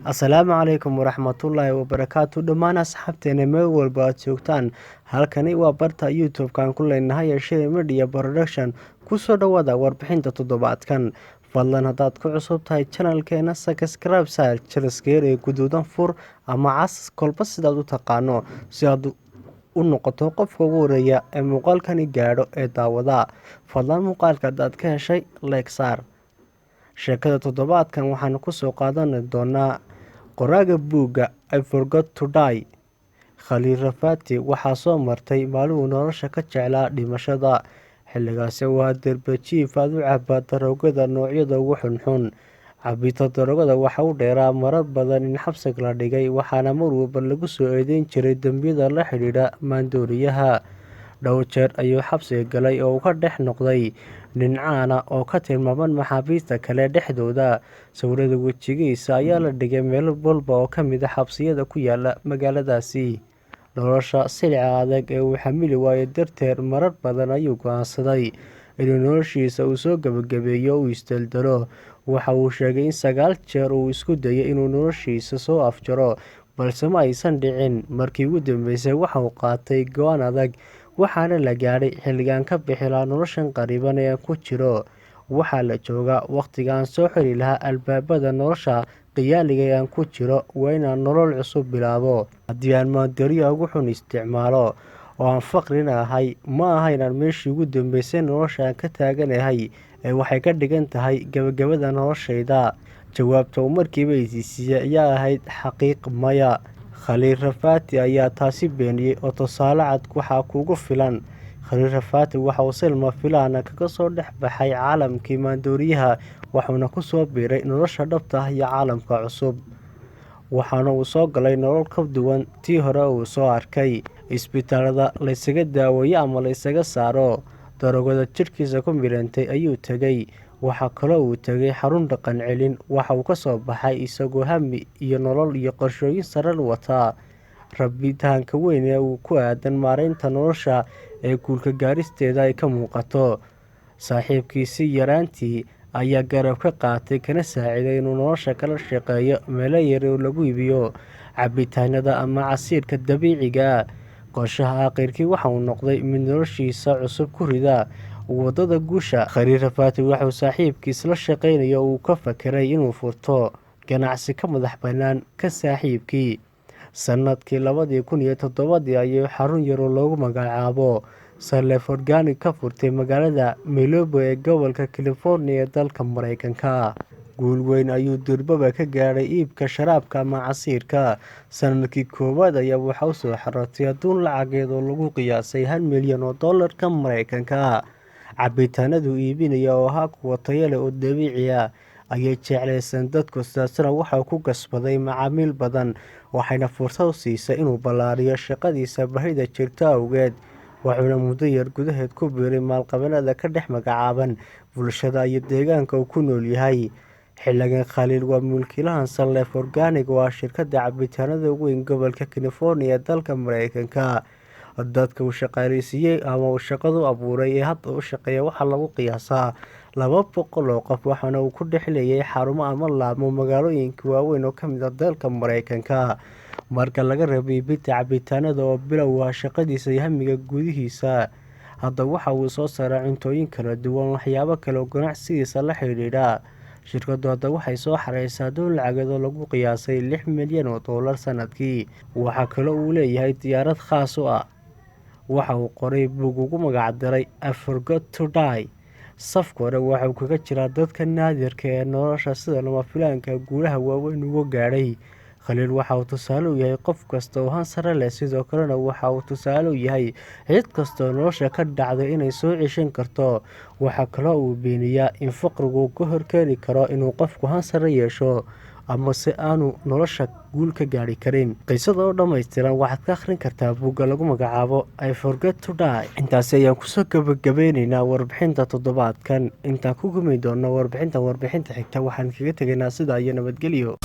Asalaamu calaykum waraxmatullaahi wabarakaatu dhammaan asxaabteena meel walba aad joogtaan. Halkani waa barta YouTube-kan ku leenahay ee Shey Media Production. Kusoo dhawaada warbixinta toddobaadkan. Fadlan haddaad ku cusub tahay channelkeena, subscribe saar, jaraska ee guduudan fur ama cas, kolba sidaad u taqaano, si aad u noqoto qofka ugu horeeya ee muuqaalkani gaadho ee daawada. Fadlan muuqaalka haddaad ka heshay, like saar. Sheekada toddobaadkan waxaanu kusoo qaadan doonaa qoraaga buugga "I Forgot to Die". Khaliil Rafaati waxaa soo martay maalin uu nolosha ka jeclaa dhimashada. Xilligaasi waa derbijiif aad u cabaa daroogada noocyada ugu xunxun. Cabita daroogada waxa u dheeraa marar badan in xabsiga la dhigay, waxaana mar walba lagu soo eedeyn jiray dembiyada la xidhiidha maandooriyaha. Dhowr jeer ayuu xabsiga galay oo uu ka dhex noqday nin caan ah oo ka tilmaaman maxaabiista kale dhexdooda. Sawirada wejigiisa ayaa la dhigay meel walba oo ka mid ah xabsiyada ku yaala magaaladaasi. Nolosha silica adag ee uu xamili waayay darteed, marar badan ayuu go'aansaday inuu noloshiisa uu soo gabagabeeyo oo uu isdaldalo. Waxa uu sheegay in 9 jeer uu isku dayay inuu noloshiisa soo afjaro, balse ma aysan dhicin. Markii ugu dambeysay waxa uu qaatay go'aan adag, waxaana la gaadhay xilligaan ka bixi lahaa noloshan qariban ee aan ku jiro. Waxaa la joogaa waqtiga aan soo xiri lahaa albaabada nolosha khiyaaliga ee aan ku jiro. Waa inaan nolol cusub bilaabo. Haddii aan maandooriyaha ugu xun isticmaalo oo aan faqrina ahay, ma aha inaan meeshii ugu dambeysay nolosha aan ka taaganahay ee waxay ka dhigan tahay gabagabada noloshayda. Jawaabta uu markiiba isiisiiyey ayaa ahayd xaqiiq maya. Khaliil Rafaati ayaa taasi beeniyey oo tusaale cad waxaa kugu filan. Khaliil Rafaati waxa uu si lama filaan ah kaga soo dhex baxay caalamkii maandooriyaha, wuxuuna ku soo biiray nolosha dhabta ah iyo caalamka cusub. Waxaana uu soo galay nolol ka duwan tii hore uu soo arkay. Isbitaalada laysaga daaweeyo ama laysaga saaro daroogada jidhkiisa ku milantay ayuu tegay. Waxaa kaloo uu tegay xarun dhaqan celin. Waxa uu ka soo baxay isagoo hami iyo nolol iyo qorshooyin sare wataa. Rabitaanka weyn ee uu ku aadan maareynta nolosha ee guulka gaaristeeda ay ka muuqato. Saaxiibkiisii yaraantii ayaa garab ka qaatay kana saaciday inuu nolosha kala shaqeeyo meelo yar oo lagu iibiyo cabitaanada ama casiirka dabiiciga ah. Qorshaha aakhirkii waxa uu noqday mid noloshiisa cusub ku rida wadada guusha. Khaliil Rafaati wuxuu saaxiibkiis la shaqeynayo oo uu ka fakeray inuu furto ganacsi ka madax bannaan ka saaxiibkii. Sanadkii 2007-dii ayuu xarun yar oo loogu magacaabo Salef Organic ka furtay magaalada Malibu ee gobolka California ee dalka Mareykanka. Guul weyn ayuu durbaba ka gaadhay iibka sharaabka ama casiirka. Sanadkii koowaad ayaa waxa u soo xarootay adduun lacageed oo lagu qiyaasay 1 milyan oo doolarka Mareykanka. Cabitaanadu iibinaya oo ahaa kuwa tayo leh oo dabiici ah ayay jeclaysan dadku, sidaasna waxa uu ku kasbaday macaamiil badan, waxayna fursad u siisay inuu ballaariyo shaqadiisa baahida jirta awgeed. Wuxuuna muddo yar gudaheed ku biiray maalqabeennada ka dhex magacaaban bulshada iyo deegaanka uu ku nool yahay. Xilligan Khaliil waa mulkiilaha Salef Organic oo ah shirkadda cabitaanada ugu weyn gobolka California ee dalka Mareykanka. Dadka uu shaqaaleysiiyey ama uu shaqadu abuuray ee hadda u shaqeeya waxaa lagu qiyaasaa 200 oo qof, waxaana uu ku dhex leeyahay xarumo ama laamo magaalooyinka waaweyn oo ka mid ah dalka Mareykanka. Marka laga reebo iibinta cabitaanada oo bilow ah shaqadiisa iyo hamiga gudihiisa, hadda waxa uu soo saaraa cuntooyin kala duwan, waxyaabo kale oo ganacsigiisa la xidhiidha. Shirkaddu hadda waxay soo xareysaa adduun lacageed oo lagu qiyaasay 6 milyan oo doolar sanadkii. Waxaa kaloo uu leeyahay diyaarad khaas u ah. Waxa uu qoray buug ugu magac daray "I Forgot to Die". Safka hore waxa uu kaga jiraa dadka naadirka ee nolosha sida lama filaanka guulaha waaweyn uga gaadhay. Khaliil waxa uu tusaale u yahay qof kasta oo han sare leh, sidoo kalena waxa uu tusaale u yahay cid kasta oo nolosha ka dhacday inay soo ceshan karto. Waxaa kaloo uu beeniyaa in faqrigu ka horkeeni karo inuu qofku han sare yeesho ama se aanu nolosha guul ka gaadhi karin. Qisada oo dhammaystiran waxaad ka akhrin kartaa buugga lagu magacaabo "I Forgot to Die". Intaasi ayaan kusoo gabagabeyneynaa warbixinta toddobaadkan. Intaan ku gumi doono warbixinta xigta, waxaan kaga tegaynaa sidaa iyo nabadgelyo.